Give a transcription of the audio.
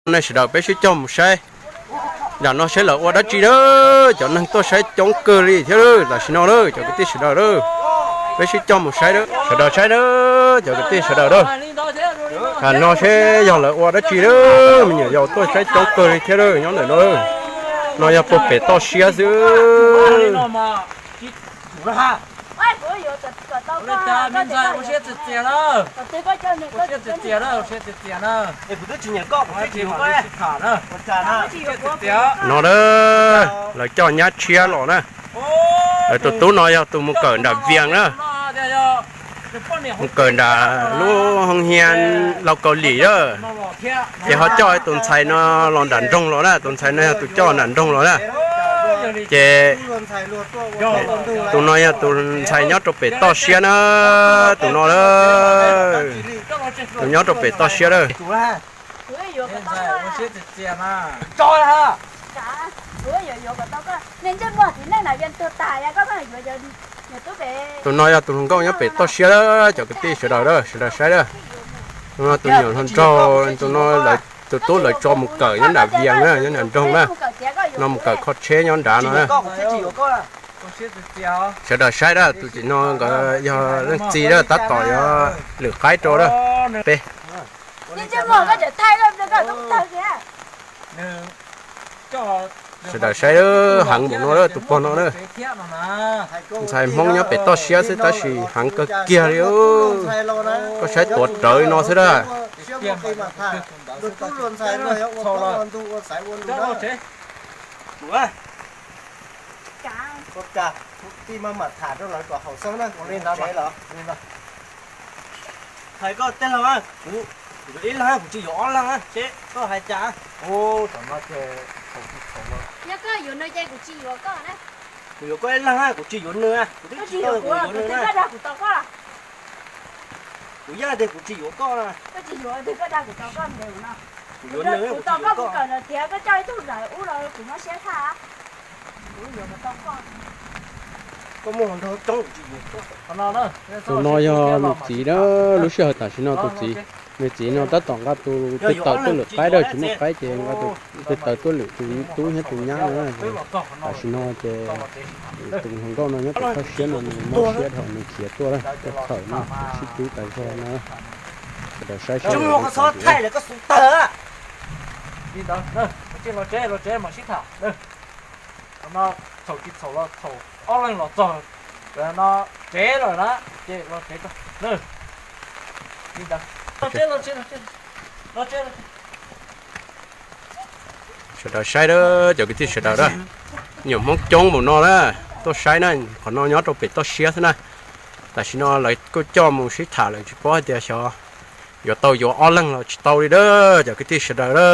Nej sawv daws peb sib cog mus saib nram no saib lawv ua dab tsi na. Cov neeg tuaj saib coob kawg li thiab lawm tam sim no lawm cov kwv tij sawv daws lawm. Peb sib cog mus saib, sawv daws saib na, cov kwv tij sawv daws lawm. Tam no seb yog lawv ua dab tsi lawm, me nyuam yaus tuaj saib coob kawg li thiab lawm nyob ntawm no. No yog puag pem toj siab xwb. No a, lawv coj nyab tshiab los na. Lawv tus tub no yog tus mus kawm nram Vias na. Mus kawm nram lub hoo hia Laus Kaus Lim na. Ces ho coj tus ntxhais no los nram nroog los na, tus ntxhais no yog tus coj nram nroog los na. Ces tus no yog tus ntxhais nyob rau pem toj siab na, tus no a, tus nyob rau pem toj siab na. Tus no yog tus hluas nkauj nyob pem toj siab, cov kwv tij sawv daws, sawv daws saib a. Tus nyuam hluas nraug, tus no tus tub lawv tso mus kawm nyob nram Vias na, nyob nram nroog na. No mus kawm kho tsheb nyob nrad no na. Sawv daws saib a, tus txiv no nkawd yog leej txiv a, tab tom yuav lwm qaib rau a. Peb sawv daws saib, heev npaum no a, tus pog no na. Ntxhais Hmoob nyob pem toj siab xwb tab sis heev kawg kiag li. Koj saib tuav rawv li no xwb a. Hais koj tej leeg, kuv yuav ib leeg, kuv tsis yuav ob leeg, seb koj hais cas. Yog koj yuav nws ces kuv tsis yuav koj na. Kuv yuav koj ib leeg, kuv tsis yuav nws, kuv twb tsis tau kuv yuav nws na. Kuv yeej tias kuv tsis yuav koj na. Kuv yuav nws, kuv tsis yuav koj. Koj coj ib tug ntawm ub los kuv mob siab tag. Koj muaj hluas nraug coob, kuv tsis yuav koj. Tus no yog nws txiv na, lub sij hawm tam sim no tus txiv, nws txiv no tab tom nqa tus tw tawm tuaj lwm qaib a, tsis muaj qaib ces nqa tus tw tawm tuaj lwm tus tub thiab tus nyab no. Tam sim no ces tus hluas nkauj no nyob pem toj siab no nws mob siab dhau nws khiav tuaj lawm, tuaj khawm no sib twb tas zog no. Sawv daws saib seb. Li ntawd, los tsev, los tsev mam sib tham. Thaum no txhaum tsis txhaum los thaum ob leeg los txog no tsev lawm na, ces los tsev tso. Li ntawd, los tsev, los tsev, los tsev. Sawv daws saib a, cov kwv tij sawv daws a, nyuam Hmoob coob npaum no na, tuaj saib na, qhov no nyob rau pem toj siab xwb na. Tam sim no lawv kuj coj mus sib tham lawm, tsis paub hais tias xyov yuav tau yuav ob leeg los tsis tau li a, cov kwv tij sawv daws a.